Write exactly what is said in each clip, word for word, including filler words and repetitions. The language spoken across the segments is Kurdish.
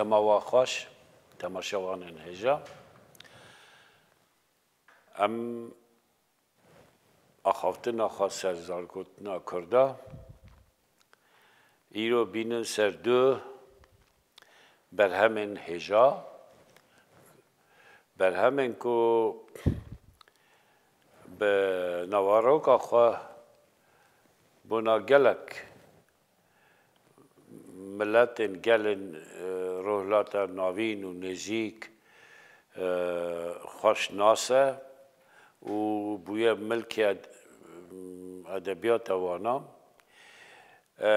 Mawa xweş, temaşevanên hêja. Em axaftina xwe ser zargotina Kurda îro bînin ser du berhemên hêja. Berhemên ku bi naveroka xwe bona gelek miletên gelên, e, Rojhilata Navîn û Nêzîk, e, xweş nas e û bûye milkê ed-, edebiyata wana. E,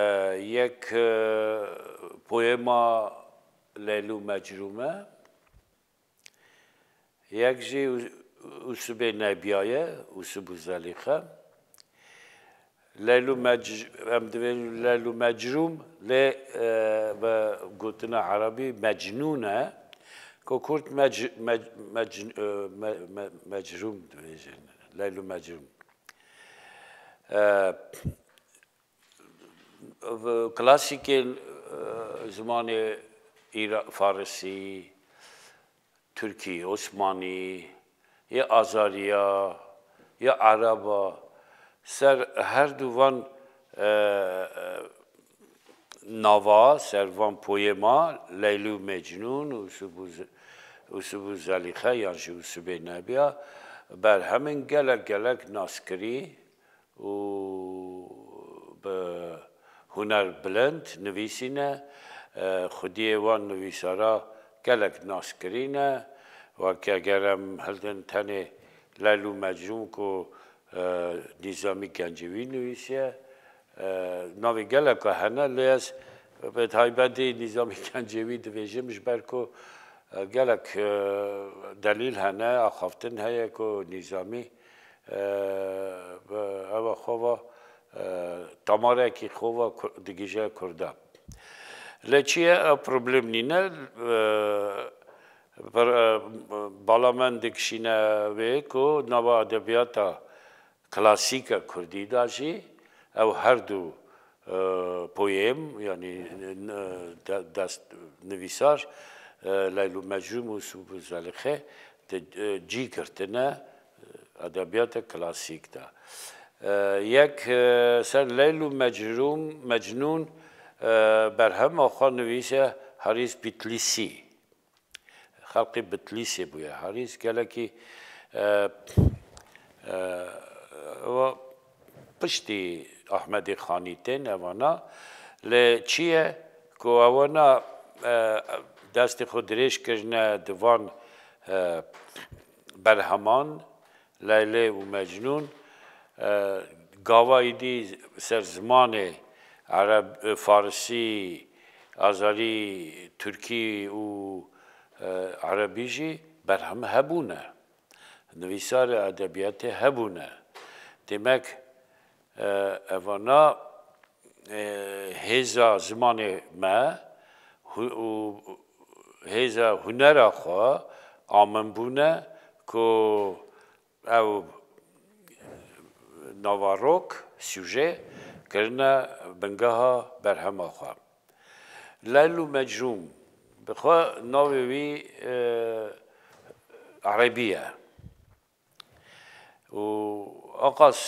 yek, e, poema Leyl û Mecrûm e. Yek jî Û-, Ûsubê Nebiya ye, Ûsub û Zelîxe. Leyl û Mec-, em divê Leyl û Mecrûm, lê, e, bi gotina erebî Mecnûn e, ku kurt Mec-, Mec-, Mec-, e, Me-, Me-, Mecrûm dibêjin, Leyl û Mecrûm. E, Klasîkên, e, zimanê Îra-, Farisî, Tirkî, Osmanî, yê Azariya, yê Ereba, ser her du van, e, e, nava, ser van poyema, Leyl û Mecnûn, Ûsub û Z-, Ûsub û Zelîxe yan jî Ûsubê Nebiya, berhemên gelek gelek naskirî, û bi huner bilind nivîsîne. E, xwediyê wan nivîsara gelek naskirî ne. Wek eger em hildin tenê Leyl û Mecnûn ku, e, Nîzamî Gencevî nivîsiye, e, navê geleka hene, lê ez bi taybetî Nîzamî Gencevî dibêjim, ji ber ku, e, gelek, e, delîl hene, axaftin heye ku Nîzamî e, bi eva xwe ve, e, tamarekî xwe ve Kur-, digije Kurda. Lê çi ye, ew problem nîne, e, per-, e, bala min dikişîne wê ku nava edebiyata klasîk a Kurdî de jî ew her du e, poyêm, yanî, e, de-, dest nivîsar, e, Leyl û Mecnûn û Ûsub û Zelîxe de, e, cî girtine, e, edebiyata klasîk de. E, yek, e, ser Leyl û Mecrûm-, Mecnûn, e, berhema xwe nivîse Harîs Bitlîsî. Xelkê Bitlîsê bûye. Harîs gelekî, e, e, wa piştî Ahmedê Xanî tên evana. Lê çi ye ku ewana, e, destê xwe dirêj kirine di van, e, berheman, Leylê û Mecnûn, e, gava êdî ser zimanê ereb, e, farisî, azerî, tirkî û, e, erebî jî berhem hebûne. Nivîsarê edebiyatê hebûne. Demek, e, evana, e, hêza zimanê me hu-, û hêza hunera xwe amin bûne ku ew navarok, sujê, kirine bingeha berhema xwe. Leyl û Mecnûn, bi xwe navê wî, e, erebî ye. Û aqas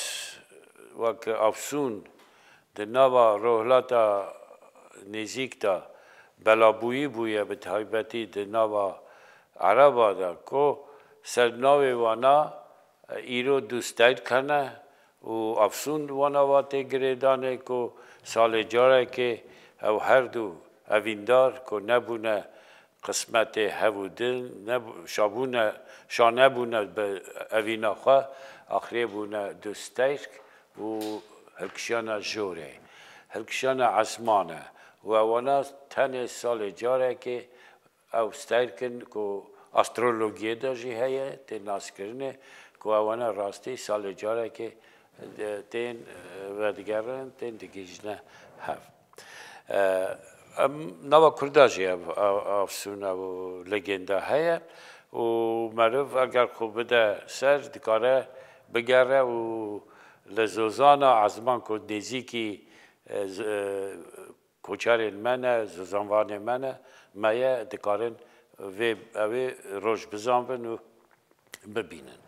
wek Afsûn di nava Rojhilata Nêzîk de belabûyî bûye, bi taybetî di nava Ereba de, ku ser navê wana, e, îro du steyr hene û Afsûn wana va tê girêdanê ku salê carekê ew her du evîndar ku nebûne qismetê hev û din, nebû-, şabûne, şa nebûne bi evîna xwe, axirê bûne du steyr û hilkişiyana jorê, hilkişiyana esmane û ewana tenê salê carekê ew steyr kin ku astrologiyê de jî heye, tê naskirinê, ku ewana rastî salê carekê, e, tên, e, vedigerin, tên digihîjine hev. E, em nava Kurda jî ev, ev, Afsûn ew legenda heye û meriv eger xwe bide ser, dikare bigere û li zozana ezman ku nêzîkî, e, z-, e, koçerên me ne, zivanê me ne, me ye, dikarin vê, ew ê roj bizanbin û bibînin.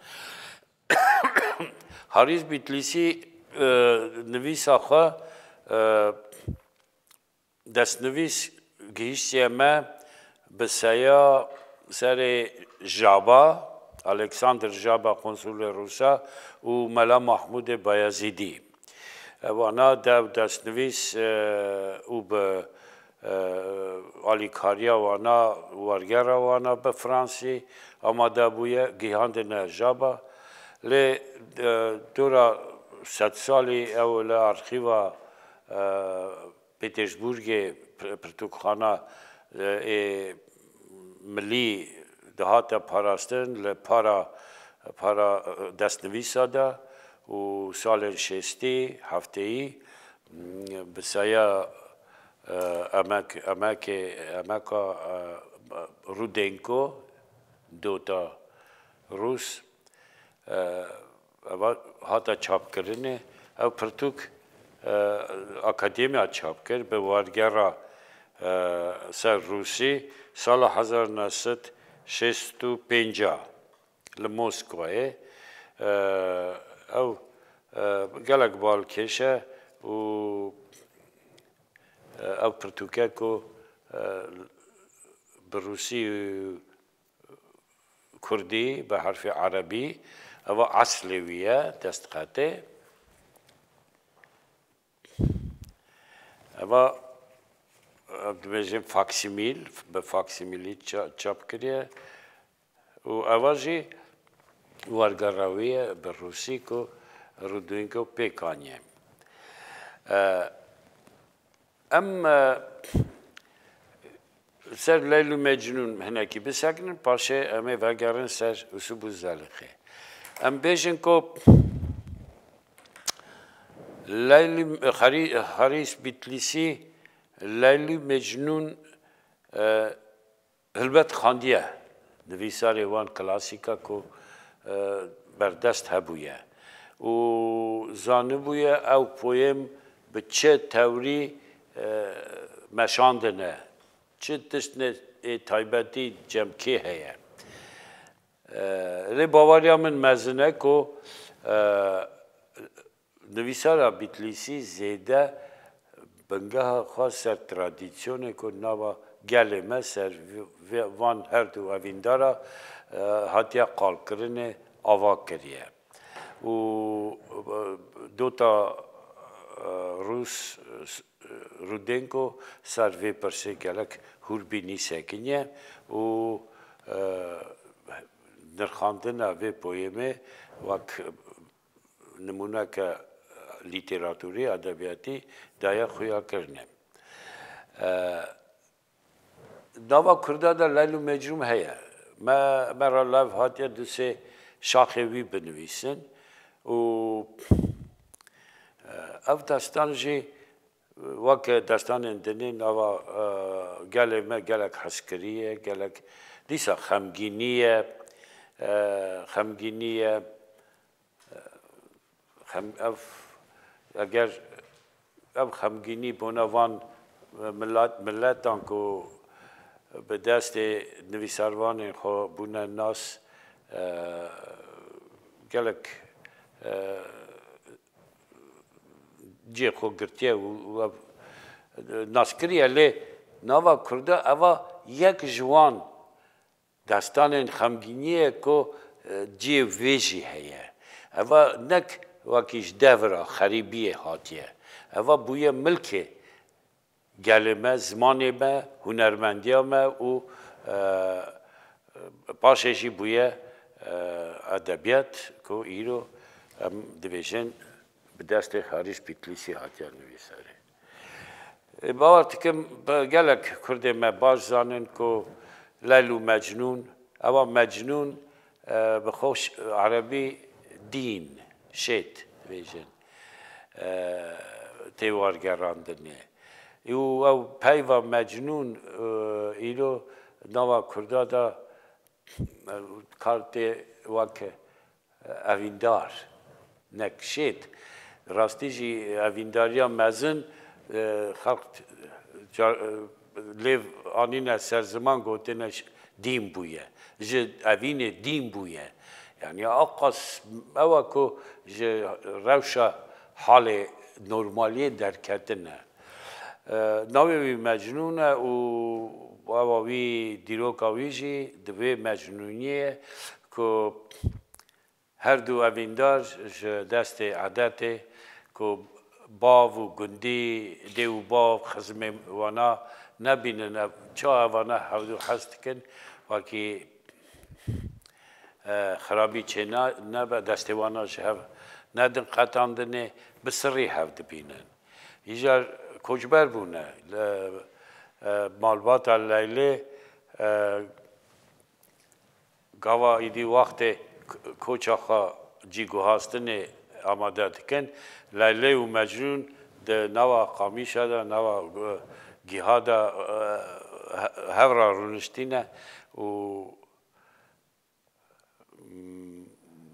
Harîs Bîtlîsî, e, nivîsa xwe, e, destnivîs gihîştiye me bi seya serê Jaba, Alexander Jaba, konsulê Rûsa û Mela Mahmûdê Bayezîdî. Ewana dev destnivîs, e, û bi, e, alîkariya wana, wergera wana bi Fransî amade bûye, gihandine Jaba. Lê, e, dora sedsalî ew li arxîva, e, Petersburgê pir-, pirtûkxana, e, ê milî dihate parastin li para, para, e, destnivîsa de û salên şêstî, hefteyî, m, bi saya, e, emek, emekê, emeka, e, Rudenko, dota Rûs, e, eva hate çapkirinê. Ew pirtûk, e, akademiya çap kir, bi wergera, e, ser Rûsî sala hezar neh sed şêst û pênc li Moskwayê. E, ew, e, gelek balkêş e û, e, ew pirtûke ku, e, bi rûsî û kurdî, bi herfê erebî, eva eslê wî ye, destxetê. Eva, ev dibêjin faksimîl, bi faksimîlî ça-, çap kiriye. Û eva jî wergera wî ye bi rûsî ku Rudenko pêk aniye. E, em, e, ser Leyl û Mecnûn hinekî bisekinin, paşê em ê vegerin ser Usûb û Zelixê. Em bêjin ku Leyl û, Harî-, Harîs Bîtlîsî Leyl û Mecnûn, e, Hilbet xandiye, nivîsarê wan klasîka ku, e, berdest hebûye û zanibûye ew poyêm bi çi tewrî, e, meşandine, çi tiştê taybetî cem kê heye. E, lê baweriya min mezin e ku, e, Nivîsara Bîtlîsî zêde bingeha xwe ser tradîsyonê ku nava gelê me ser vi-, vi-, van her du evîndara, e, hatiye qalkirinê ava kiriye. Û, e, dota, e, Rûs, e, Rudenko ser vê pirsê gelek hûrbînî sekiniye û, e, nirxandina vê poyêmê wek nimûneke lîteraturî, edebiyatî daye xuyakirinê. E, nava Kurda de Leyl û Mecnûn heye. Me, me re lev hatiye du sê şaxê wî binivîsin û, e, ev destan jî weke destanên dinê nava, e, gelê me gelek hezkirî ye, gelek dîsa xemgînî ye, e, xemgînî ye. Xem-, ev, eger ev xemgînî bona van milet-, miletan ku bi destê nivîsarvanên xwe bûne nas, e, gelek, e, cihê xwe girtiye û, û ev nas kiriye, lê nava Kurda eva yek ji wan destanên xemgîniyê ye ku, e, cihê vê jî heye. Eva nek wekî ji devra xerîbiyê hatiye. Eva bûye milkê gelê me, zimanê me, hunermendiya me û, e, paşê jî bûye, e, edebiyat ku îro em dibêjin bi destê Harîs Bîtlîsî hatiye nivîsarê. E, bawer dikim, bi gelek Kurdê me baş zanin ku Leyl û Mecnûn, ewa Mecnûn, e, bi xwe ş-, erebî dîn, şêt dibêjin, e, tê wergerandinê. Û ew peyva Mecnûn, e, îro nava Kurda de, e, kar tê wek evîndar, nek şêt. Rastî jî evîndariya mezin, e, xelk Ca-, e, lêv anîne ser ziman, gotine ş-, dîn bûye. Ji evînê dîn bûye. Yani aqas ew e ku ji rewşa halê normaliyê derketine. E, navê wî Mecnûn e û ewa wî, dîroka wî jî di vê mecnûniyê ye ku her du evîndar ji destê edetê ku bav û gundî, dê û bav xizmê wana nebînin, ev, ça evana hevdû hez dikin, wekî, e, xirabî çê ne-, nebe, destê wana ji hev nedin qetandinê, bi sirrî hev dibînin. Îcar koçber bûne. Le-, e, malbata Leylê, e, Gava îdî wextê k-, koça xwe cîguhastinê amade dikin. Leylê û Mecnûn di nava qamîşa de, nava, e, giha de, e, he-, hev re rûniştîne û, mm,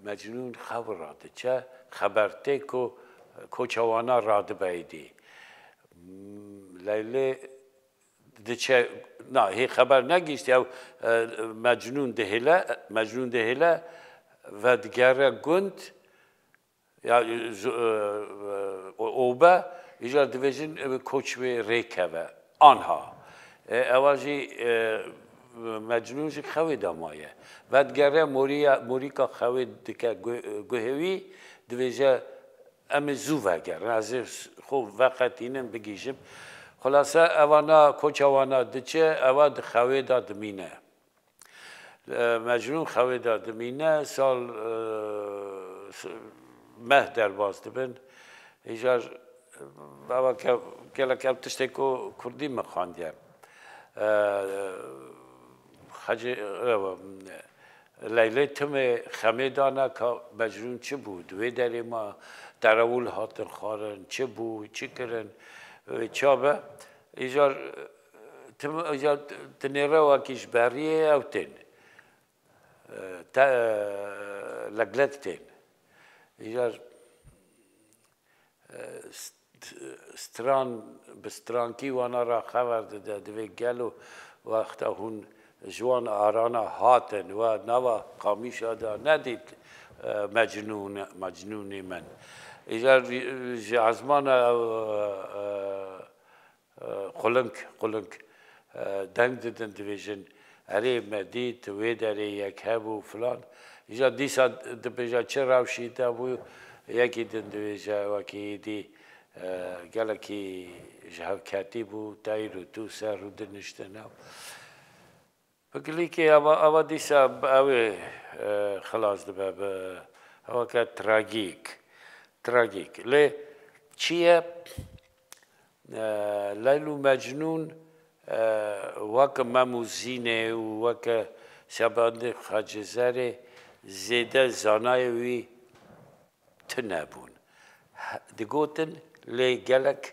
Mecnûn xew re diçe, xeber tê ku koça wana radibe îdî. Mm, Leylê diçe, na, hê xeber negihîşt, ew, e, Mecnûn dihêle, Mecnûn dihêle, vedigere gund, ya, e, zu-, e, e, obe, îcar dibêjin, e, koç wê rê keve. Anha. E, ewa jî, e, Mecnûn jî xewê de maye. Vedigere moriya, morîka xewê dike gu-, guhê wî, dibêje, Em ê zû vegerin, ez ê xwe veqetînim, bigihîjim. Xulase, evana, koça wana diçe, ewa di xewê de dimîne. E, Mecnûn xewê de dimîne, sal, e, s-, meh derbas dibin. Îcar, ewa ke-, gelek ev tiştê ku kurdî min xwendiye. E, Xecê, ewa, Leylê timê xemê dane ka Mecnûn çi bû, di wê derê ma terewûl hatin xwarin, çi bû, çi kirin, wê ça be. Îcar tim, îcar dinêre wekî ji beriyê ew tên. Te, leglet tên. Îcar st-, stran, bi strankî wana re xeber dide, divê gelo wexta hûn ji wan arana hatin, we nava qamîşa de nedît, e, Mecnûn, Mecnûnê min. Îcar ji ezmana, e, e, e, qulink, qulink, e, deng didin, dibêjin, Erê, me dît, wê derê yek hebû filan. Îca dîsa dibêje, çi rewşî de bû, yekî din dibêje, wekî êdî, e, gelekî ji hev ketî bû, teyr û tû ser rû diniştine. Bi gilîkê eva, eva dîsa bi ew ê, e, xilas dibe, bi eweke tragîk. Tragîk. Lê çi ye? E, Leyl û Mecnûn, e, weke Mem û Zînê û weke Şebandê Xecizerê zêde zanayê wî tune bûn. He-, digotin, lê gelek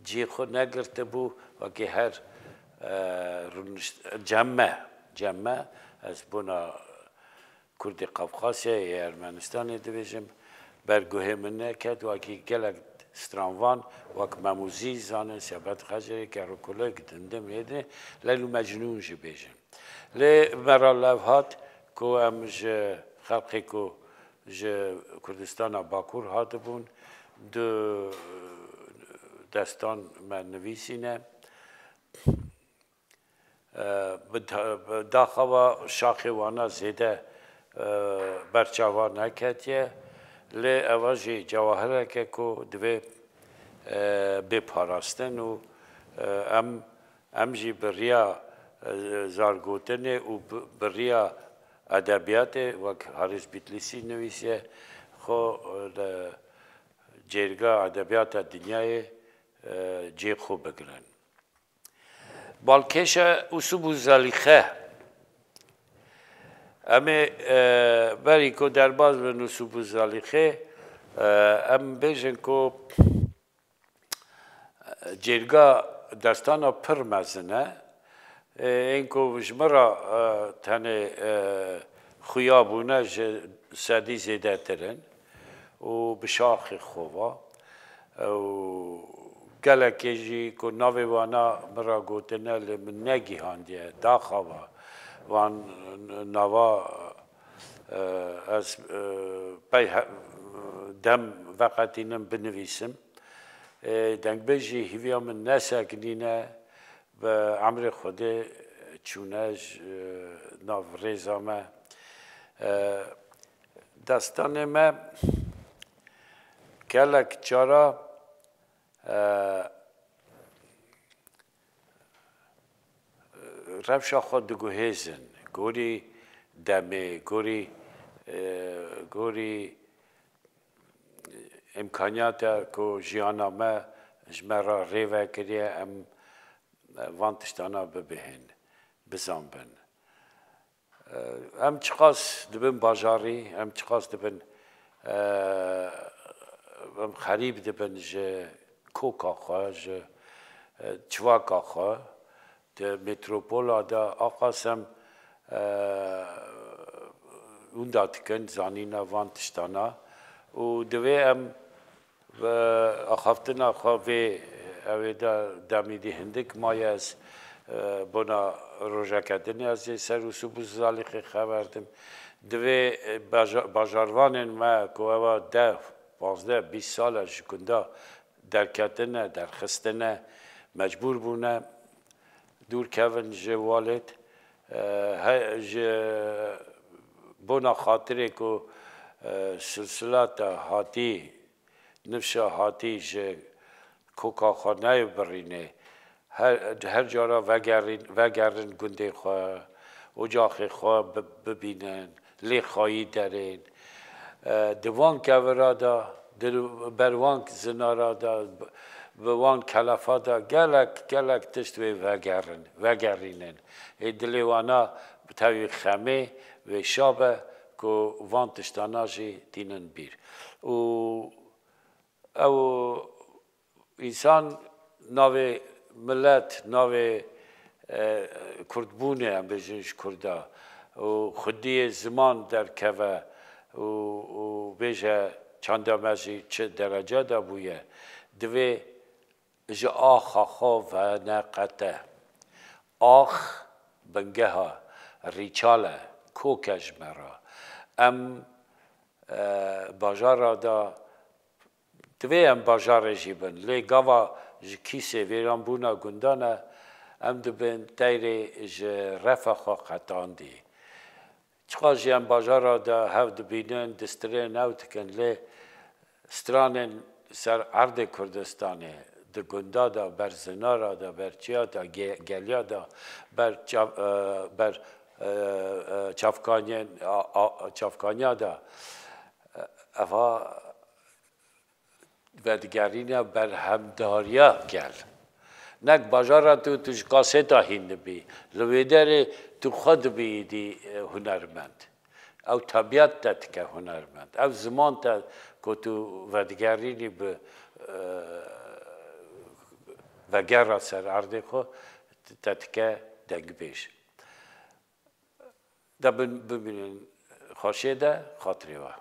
cihê xwe negirtibû, wekî her, e, rûnişt-, cem me, cem me, ez bona Kurdê Qafqasyayê, Ermenistanê dibêjim, ber guhê min neket, wekî gelek stranvan, wek Mem û Zîn zanin, Şeband Xecirê, Kerû Kulê, Dindim, Êdinê, Leyl û Mecnûn jî bêjin. Lê me re lev hat ku em ji xelkê ku ji Kurdistana Bakur hatibûn, du destan me nivîsîne. E, bi da-, bi daxewa şaxê wana zêde, e, berçava neketiye. Lê eva jî cewahireke ku divê, e, bê parastin û, e, em, em jî bi riya, e, zargotinê û bi, bi riya edebiyatê, wek Haris Bitlîsî nivîsiye, xwe li cêrga edebiyata dinyayê, e, cê xwe bigirin. Balkêşa Usûb û Zelîxe. Em ê, e, berî ku derbas bin Usûb û Zelîxê, e, em bêjin ku, e, cêrga destana pir mezin e. E, ên ku ji min re, e, tenê, e, xuya bûne ji sedî zêdetir in û bi şaxê xwe ve, e, û Gelekê jî ku navê wana min re gotine, lê min negihandiye, daxava van nava, e, ez, e, pey he-, dem veqetînim binivîsim. E, dengbêj jî hîviya min nesekinîne, bi emrê Xwedê çûne ji, e, nav rêza me. E, destanê me gelek cara, e, rewşa xwe diguhêzin, gorî demê, gorî, e, gorî îmkaniyata ku jiyana me ji me re rê vekiriye, em van tiştana bibihên, bizanbin. Em çiqas dibin bajarî, em çiqas dibin, em xerîb dibin ji koka xwe, ji, e, çivaka xwe. Di metropola de aqas em, e, winda dikin zanîna van tiştana û divê em Bi axaftina xwe vê, ew ê de demî dî hindik maye ez, e, bona rojeke din ez ê ser Usûb û Zalîxê xeber dim. Divê, e, baja-, bajarvanên me ku ewa deh, pazdeh, bîst sal e ji gunda derketine, derxistine, mecbûr bûne dûr kevin ji walêt. E, he, ji bona xatirê ku, e, silsila te hatî Nifşa hatî ji koka xwe neyê birînê. Her, her cara vegerîn, vegerin gundê xwe, ocaxê xwe bi-, bibînin, lê xayî derên. E, di van kevira de, di ber van zinara de, bi, bi van kelefa de gelek, gelek tişt wê vegerin, vegerînin. Ê dilê wana bi tevî xemê wê şa be ku van tiştana jî tînin bîr. Û Ew însan navê milet, navê, e, kurdbûnê, em bêjin ji kurda û xwediyê ziman derkeve û, û bêje çanda me jî çi derece de bûye. Divê ji axa xwe veneqete. Ax bingeha rîçal e, kok e ji me re. Em, e, bajara de Divê em bajarê jî bin, lê gava ji kîsê vêranbûna gundan e, em dibin teyrê ji refa xwe qetandî. Çiqas jî em bajara de hev dibînin, distirên ew dikin, lê stranên ser erdê Kurdistanê, di gunda de, ber zinara de, ber çiya de, ge-, geliya de, ber çav-, e, ber, e, e, çavkaniyên, a, a, çavkaniya de, e, eva vedigerîne berhemdariya gel. Nek bajara tu, tu ji kaseta hîn dibî. Li wê derê tu xwe dibî îdî, e, hunermend. Ew tebîat te dike hunermend. Ew ziman te ku tu vedigerînî bi, e, vegera ser erdê xwe, te dike dengbêj. De bin-, bimînin xweşê de, xatirê we.